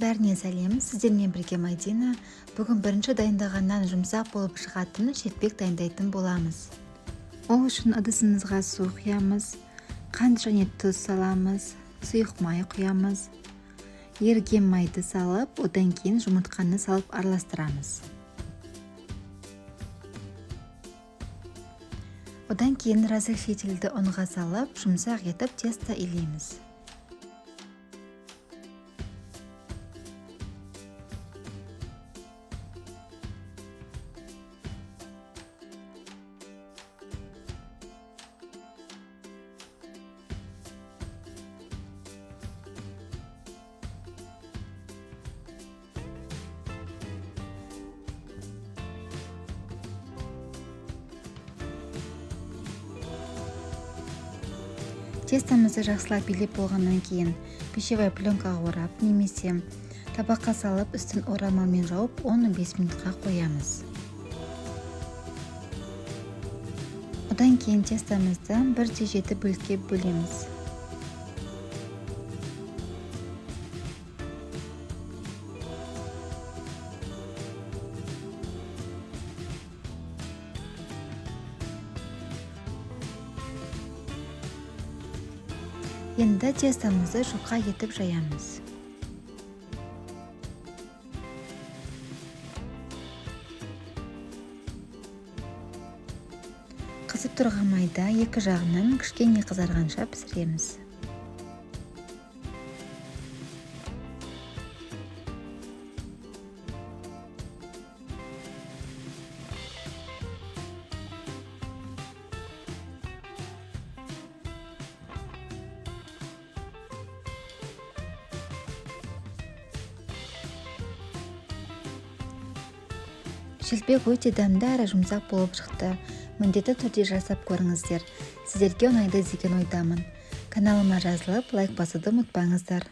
Бәріне сәлем, сіздермен бірге Мадина. Бүгін бірінші дайындағаннан жұмсақ болып шығатын шелпек дайындайтын боламыз. Ол үшін ыдысымызға су құямыз, қант және тұз саламыз, сұйық май құямыз, еріген майды салып, одан кейін жұмыртқаны салып араластырамыз. Одан кейін разрыхлительді ұнға салып, жұмсақ етіп тесто илейміз. Тестомызды жақсылап илеп болғаннан кейін пищевая пленкаға орап немесе табаққа салып үстін орамалмен жауып 10-15 минутқа қоямыз. Одан кейін тестомызды 1,7 бөлікке бөлеміз. Енді тестомызды жұқа етіп жаямыз. Қызып тұрған майда екі жағынан кішкене қызарғанша пісіреміз. Шелпек өте дәмді әрі жұмсақ болып шықты. Міндетті түрде жасап көріңіздер. Сіздерге ұнайды деген ойдамын. Каналыма жазылып, лайк басуды ұмытпаңыздар.